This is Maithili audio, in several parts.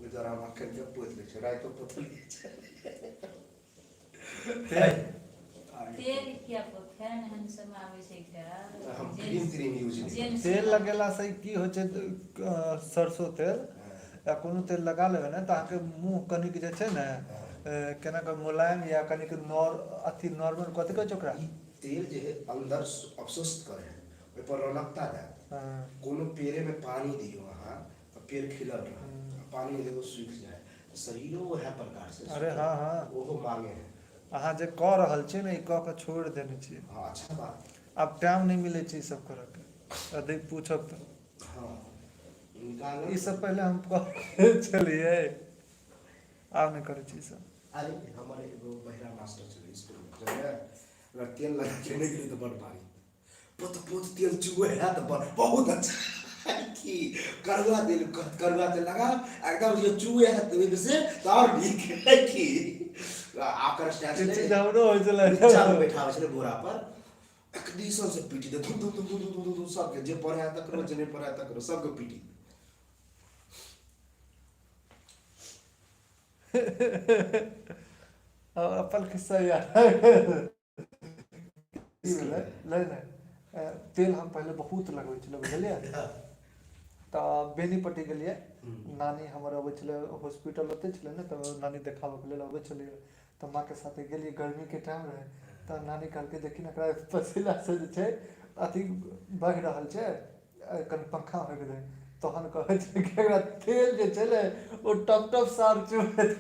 ओहि दुआरे हम अखन के पोति लै छियै, रातिो पोतलियै छै। तेल। तेल किया फेन एहन समय आबै छै एकटा। हम क्रीम त्रीम यूज नहि करै। तेल लगेलासँ की होइ छै, सरसो तेल या कोनो तेल लगा लेबै ने तऽ अहाँके मुँह कनिक जे छै ने केना कऽ मुलायम या कनिक नॉर अथी नॉर्मल, कथी कहै छै ओकरा? ई तेल जे है अन्दर अवशोषित करे है, ओहिपर रौनकता देत। कोनो पेड़ेमे पानि दियौ अहाँ तऽ पेड़ खिलल रहत, पानि नहि देबै सूखि जाय। तऽ शरीरो उएह प्रकार से। अरे हँ हँ। ओहो मांगे है। अहाँ जे कऽ रहल छियै ने, ई कऽ कऽ छोड़ि देने छियै। हँ, अच्छा बात। आब टाइम नहि मिलै छै ई सब करऽके। यदि पूछब तऽ हँ, निकालल। ई सब पहिले हम करै छलियै, आब नहि करै छी ई सब। अरे, हमर एगो बहिरा मास्टर छलै इसकुलमे, बुझलियै? अगर तेल लगा के नहि गेलै तऽ बड़ मारी। पोत पोत तेल चुए है तऽ बड़ बहुत अच्छा की करुआ तेल, करुआ तेल लगा एकदम जे चुए है तऽ ओहिमे से तऽ आओर नीक है की आकर स्टाइल। ई चीज हमरो होइ छलै। नीचामे बैठाबै छलै बोरा पर, एक दिसन से पीटी दे, धुम धुम धुम धुम धुम धुम, सबके, जे पढ़ै है तकरो, जे नहि पढ़ै है तकरो, सबके पीटी। अपन खिस्सा याद की भेलै? नहि नहि, तेल हम पहिले बहुत लगबै छलहुँ, बुझलियै? तऽ बेनीपट्टी गेलियै, नानी हमर अबै छलै, हॉस्पिटल ओतै छलै ने, तऽ नानी देखाबऽके लेल अबै छलै, तऽ माँके साथे गेलियै। गर्मीके टाइम रहै, तऽ नानी कहलकै, देखी ने, एकरा पसीनासँ जे छै अथी बहि रहल छै, कनि पंखा होकि दही। तहन कहै छै कि एकरा तेल जे छै ने ओ टप टप सार चुबैत,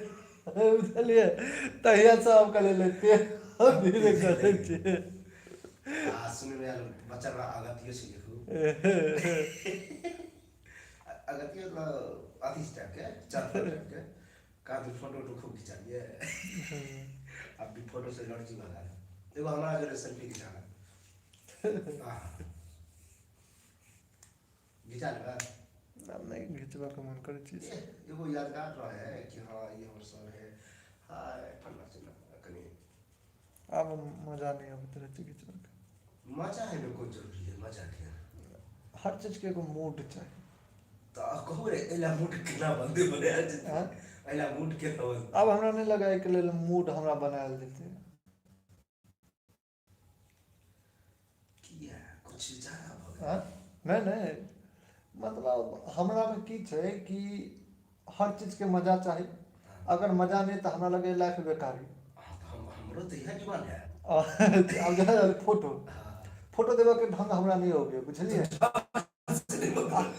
बुझलियै? तहियासँ हम कहलियै, ले तेल हम धीरे करै छियै। आ सुनैमे आयल बच्चा अगतियो छै, देखू अगतियो मतलब अथी टाइपके, चरफर टाइपके। काफी फोटो उटो खूब घिचालियै। अब भी फोटो से एलर्जी भऽ गेल। एगो हमरा जोरे सेल्फी घिचा ले, घिचा लेबै? आब नहि घिचबाके मन करै छै। एगो यादगार रहे है कि हाँ, ई हमर सर है, हाय फल्लाँ चिल्लाँ कनि। आब मजा नहि अबैत रहै छै घिचबाके। मजा एहिमे कोन जरूरी है मजाके? हर चीजके एगो मूड चाही। तऽ कहू रे, एहि ला मूड केना बनतै, बनायल जेतै? आँय? एहि ला मूड केना बनतै? आब हमरा नहि लगैए एहिके लेल मूड हमरा बनायल जेतै। किया, कुछ ज्यादा भऽ गेल? आँय? नहि नहि, मतलब हमरामे की छै कि हर चीजके मजा चाही। अगर मजा नहि तऽ हमरा लगैए लाइफ बेकार। हाँ, तऽ हम हमरो तऽ इएह डिमांड है। आब जेना फोटो फोटो देबऽके ढङ्ग हमरा नहि अबैए, बुझलियै?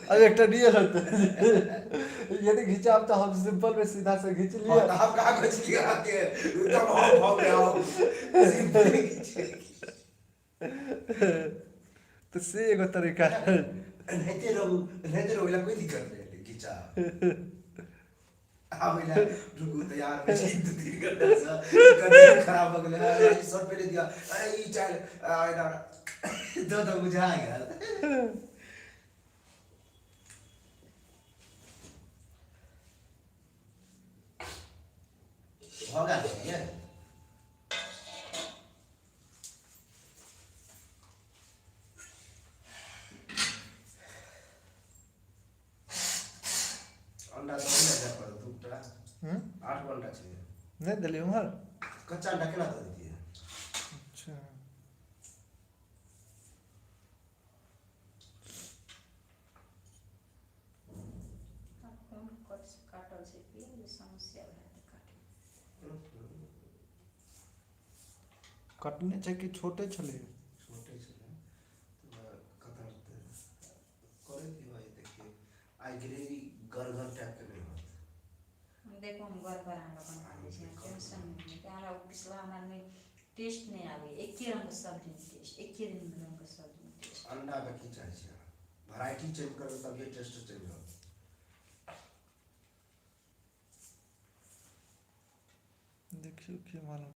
अब एकटा रियल होतै, यदि घिचाब तऽ हम सिंपल में सीधा से घीच हाँ, लिअ। तऽ हम कहाँ कहै छी अहाँके एकदम हम भऽ गेल सिम्पल घिचै। तऽ से एगो तरीका है। एनाहिते रहू, एनाहिते रहू, एहिला कोइ दिक्कत नहि हेतै घिचा आबै लए। रुकू, तैयार होइ छी 2-3 घंटासँ, गद्दी खराब भऽ गेलै। अरे, ई शर्ट पहिरे दिअ, अरे ई चालि एना दऽ दऽ बुझा गेल। भऽ गेल छै ये। अंडा दऽ नहि जाय पड़त दूटा? हम्म? 8 गो अंडा छै। नहि देलियै उम्हर। कच्चा अंडा केना दऽ दैतियै? अच्छा। आब कोन कट से काटल छै प्याज, समस्या भए जेतै काटैमे। कटने छै कि छोटे छलै? छोटे छलै तऽ कतरतै करैत भाइ। देखिए, आइ ग्रेवी गरगर टाइपके नहि होत। देखो, हम गड़बड़ अहाँके बना दै छी, टेंशन नहि लिअ। हमरा ओ पिछला हमरा नहि टेस्ट नहि आबैए। एके रङ्गके सब दिन टेस्ट, एके रङ्गके सब दिन टेस्ट। अंडामे की चाहै छियै अहाँ? वेराइटी चेंज करबै तभिए टेस्ट चेंज होत। देखियौ की मालूम।